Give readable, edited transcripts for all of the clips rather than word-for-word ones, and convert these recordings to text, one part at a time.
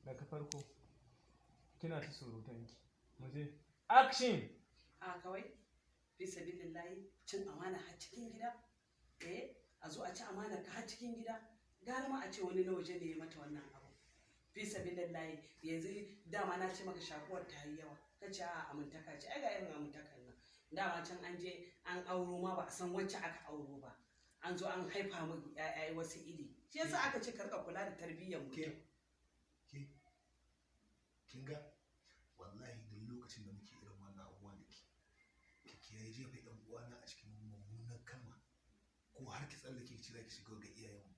Daga farko kina ta surutanki. Mu je. Action! A kawai fi sabilillahi, cin amana har cikin gida. Eh, a zo a ci amana ka har cikin gida. Gara ma a ce wani na waje ne ya mata wannan abu. Fi sabilillahi, yanzu dama na ce maka shakuwar ta yi yawa, ka ce a amintaka ce. Ai ga irin amintakan nan, dama can an je an auro ma ba a san wacce aka auro ba, an zo an haifa mu ƴaƴa wasu iri. Shi yasa aka ce karka kula da tarbiyyar mutum. Ke, kin ga, wallahi duk lokacin da muke irin wannan abubuwan da ke, ki kiyaye jefa yan uwana a cikin mummunan kalma, ko har ki tsallake ki ce za ki shiga ga iyayenmu.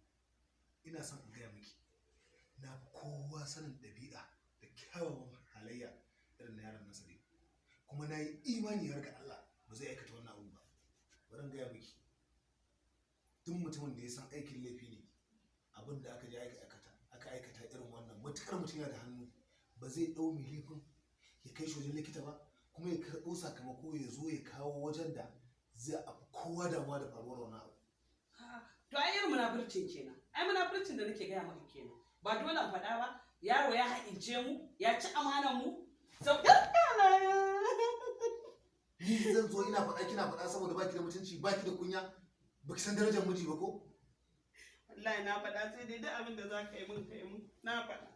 Ina son in gaya miki, na fi kowa sanin ɗabi'a da kyawawan halayya irin na yaron nan Sadiq, kuma na yi imani har ga Allah ba zai aikata wannan abu ba. Bari in gaya miki, duk mutumin da ya san aikin laifi ne abin da aka je aka aikata irin wannan, matukar mutum yana da hannu, ba zai ɗau mai laifin ya kai shi wajen likita ba, kuma ya karɓo sakamako ya zo ya kawo wajen da zai a fi kowa damuwa da faruwar wannan abu. To ai irin munafurcin kenan. Ai munafurcin da nake gaya maka kenan. Ba dole in faɗa ba. Yaro ya ha'ince mu, ya ci amanan mu. Sau Ni zan zo ina faɗa, kina faɗa, saboda baki da mutunci, baki da kunya, baki san darajar miji ba ko? Wallahi na faɗa, sai dai duk abin da za ka yi mun, ka yi mun. Na faɗa.